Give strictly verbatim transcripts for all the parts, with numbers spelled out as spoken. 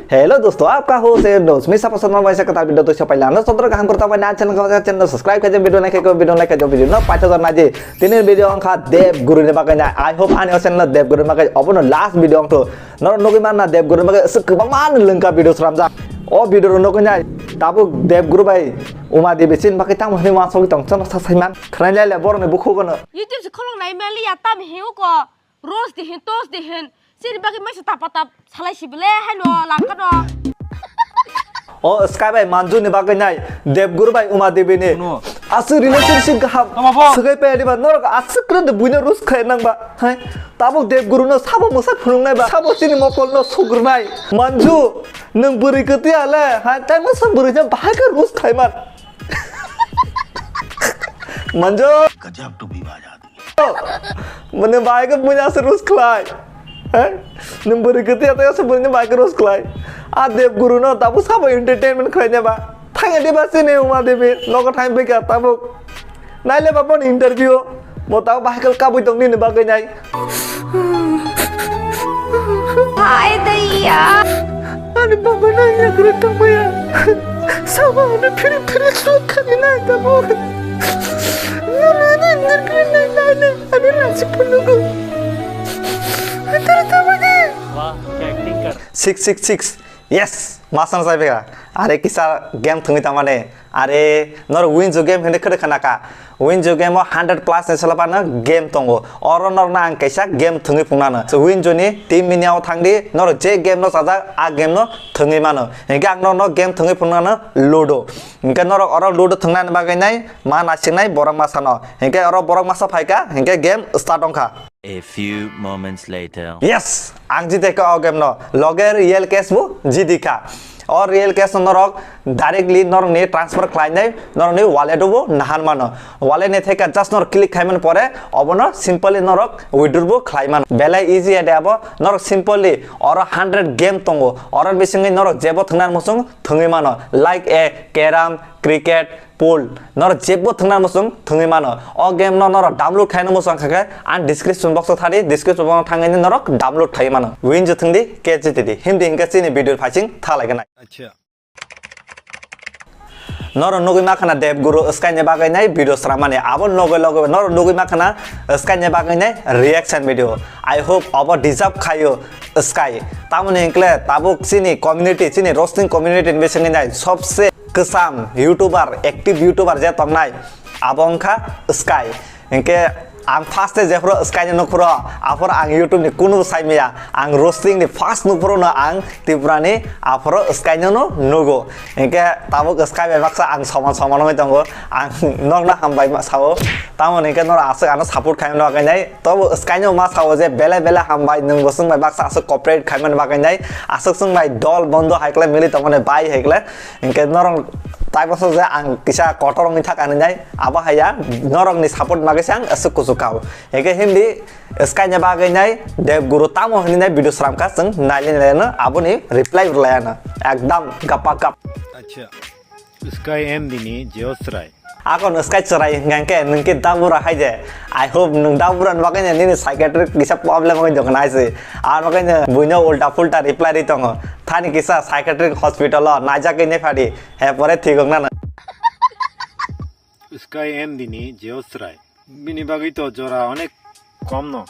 Hello dosto, aap ka ho se dost. Misa pasal ma waisa kata video to sapai lana sodro kaham kurta pai na channel ka channel subscribe kaje video like kaje video like kaje video no paitha jar na je. Tini video angkha Dev Guru ni bagai na. I hope ani channel Dev Guru ni bagai obono last video angtho. Noro nogoi man na Dev Guru ni bagai se kwbang man lengka video sramjak. O video ro nogoi nai. Tabuk Dev Guru bai Uma Devi sin bagai tamo hini wansok tong chano sa saiman. Khranai le borok ni bukhugo no. YouTube se kholong nai mali ya tam hiu ko. Rose dihin, tos dihin. Sini bagi masa tapa tap salai si bele hai no langka no. O Sky bai Manju ni bagwi nai Devguru bai Uma Devi ni. Kuno. Asu relationship kaham. Tama bo. Sugai pe diba norok asu kren de buina rus khai nang ba. Hai. Tabuk Devguru no sabo musa phunung nai ba. Sabo sini mokol no sugrnai. Manju nung buri kati ale. Hai tai masa buri jam bahai ka rus khai man. Manju. Gajab to bhi baja. Mane bai ka buina se rus khlai. He? Nung buri kati ata se buina bai ka rus khlai. A Dev Guru no tabu sabo entertainment khlai ne ba. Thang ade ba sini Uma Devi nogo thang bika tabu. Naile ba bon interview. Mo tabu bai ka kabui tong ni bagwi nai. Hai daiya. Ani baba na ya guru tong ya. Sabo ani phiri phiri suat khani na tabu. Nana ni nirkri na na na. Ani rasi punugo. Antara tabu ni. Wah, kya acting kar. Six six six. Yes, masan sai bega. Are kisa game thungwi tamane. Are nor win ju game hindi khede khana ka. Winju game o hundred plus ni salo phano game tongo. Oro norokno ang kaisa game thwngwi phunuknano. So, Winju ni team mini o thangdi, norok je game no chajak, a game no thwngwi mano. Hinkhe ang norokno game thwngwi phunuknano Ludo. Hinkhe norok oro Ludo thwngnani bagwi nai ma nasiknai borok masa no. Hinkhe oro borok masa phaikha, hinkhe game start wngkha. A few moments later. Yes! Ang jite kha o game no. Loge real cash bo jidi kha. O real cash no norok directly norokni transfer khlainai norokni wallet o bo nahan mano. Wallet ni theka just norok click khaimani pore obono simply norok withdraw bo khlai mano. Belai easy ede abo norok simply oro hundred game tongo. Oro bisingwi norok jebo thwngna muchung thwngwi mano. Like a carrom, cricket, pool. Norok jebo thwngna muchung thwngwi mano. O game no norok download khaina muchung kha khe ang description box o thadi, description box o thangwi norok download khai mano. Win ju thwngdi, catch jitidi. Himdi hinkhe chini video phaising thalaikanai. Acha. Norok nugwi makhana Dev Guru Sky ni bagwi nai video sramani. Abo nugwi logo norok nugwi makhana Sky ni bagwi nai reaction video. I hope abo deserve khayo Sky. Tamoni hinkle tabuk chini community, chini roasting community ni bisingwi nai sobse kwcham YouTuber, active YouTuber je tongnai, abo wngkha Sky. Hinkhe ang first e jephuru Sky ni nukhuro, aphuru ang YouTube ni kunubo saimaya. Ang roasting ni first nukhuro no ang Tripura ni, aphuru Sky no no nugo. Hinkhe tabuk Sky bai baksa ang soman soman wngwi tongo. Ang nokno hambai ma sao. Tamoni hinkhe norok aswk ano support khaimano khainai. Tobo Sky no ma sao je belai belai hambai nwng bo chwng bai baksa aswk cooperate khaimani bagwi nai. Aswk chwng bai dol bondo hai khlai mili tongmani bai hai khlai. Hinkhe norok tai bwswk je ang kisa kotor wngwi thak ani nai. Abo haiya norokni support bagwi se ang aswk kuchuk kao. Hinkhe himdi Sky ni bagwi nai Dev Guru tamo hwnwi nai video sramkha chwng nailai nailai no aboni reply rwlai ano. Ekdam gapa gap. Acha. Sky M dini jeo chwrai. Akon Sky chwrai hwnkha khe nwng khe dabura hai de. I hope nwng dabura ni bagwi nini psychiatric kisa problem wngwi tongkha nai se. Ar bagwi no buino ulta pulta reply ri tongo. Thani kisa psychiatric hospital o naijak wngwi phadi. He pore thik wng nano. Sky M dini jeo chwrai. Bini bagwi to jora onek kom no.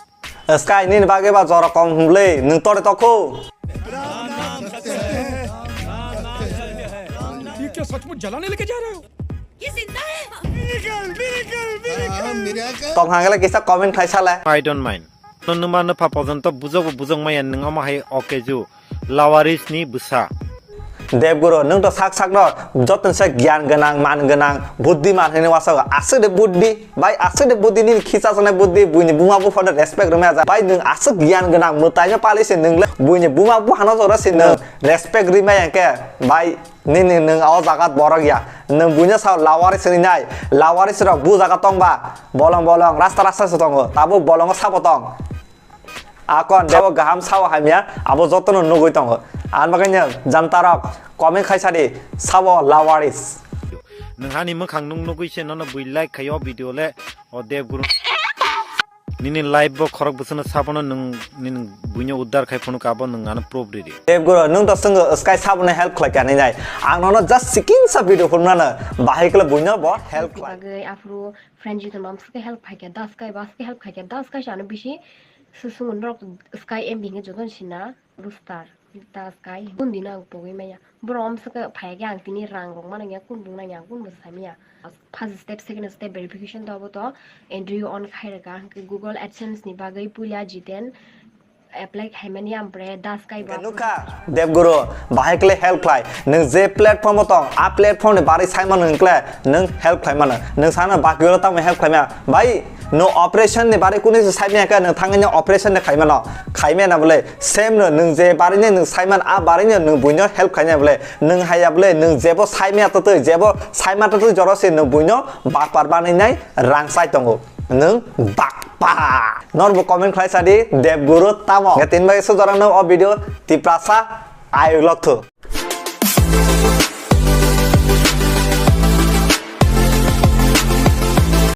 Sky nini bagwi ba jora kom hwnle nwng tore tokho. ये क्या सचमुच जलाने लेके जा रहे हो? ये जिंदा है। Tong hangele kisa comment khai sale. I don't mind. No numa no pha pojonto bujok bo bujok maya nwng omo hai okeju. Lawaris ni bwsa. Devguru, nwng to sak sak no joto se gyan gwnang, man gwnang, buddhiman hinwi wasago. Aswk de buddhi, bai aswk de buddhi nini khicha sanai buddhi, buini buma bupha no respect rwmaya ja. Bai nwng aswk gyan gwnang, mwtai no pali se nwng le, buini buma bupha no jora se nwng respect rwmaya khe, bai nini nwng o jaga borok ya. Nwng buino sao lawaris hinwi nai, lawaris rok bu jaga tong ba, bolong bolong, rasta rasta se tongo, tabuk bolongo sabo tong. Akon debo gaham sao hamya, abo jotono nugwi tongo. Ang bagwi no jantarok comment khai sadi, sao lawaris. Nwng hani mwkhang nung nugwi se nono bui like khai o video le o Devguru. Nini life bo khorok bwswkno sabono nwng nini buino uddar khai phunuk abo nwng ano proof ridi. Dev Guru, nwng to swngo sky sabono help khlai kani nai. Ang nono just sikin sa video phunuknano bahai kle buino bo help khlai. Bagwi aphuru friend jito mam sky help khai kya, das kai bas kai help khai kya, das kai ano bisi susung norok sky M B hinge joton sina. Rooster, ta sky, kun dino ang pogwi maya. Borok omswk phai khe ang tini rang rok mano ya, kun bung nang ya, kun bung sami ya. First step, second step verification to abo to Android on khai rega, hwnkhe Google AdSense ni bagwi puila Jiten apply khaimani, ampre das kai bo. Nukha, Dev Guru, bahai kle help khlai. Nwng je platform o tong, a platform ni bari saimano hwnkle nwng help khlai mano. Nwng sana baki oro tamo help khlai maya. Bai, no operation ni bari kunu se saimaya khe nwng thangni operation ni khaimano. Khaimaya na bole, same no nwng je bari ni nwng saiman, a bari ni nwng buino help khaina bole. Nwng haya bole, nwng jebo saimaya totwi, jebo saima totwi joro se nwng buino bakpar banainai rang sai tongo. Nwng bakpa. Norbo comment khlai sadi, Dev Guru tamo. Nge tin bai su jora no o video Tiprasa ai lok thu.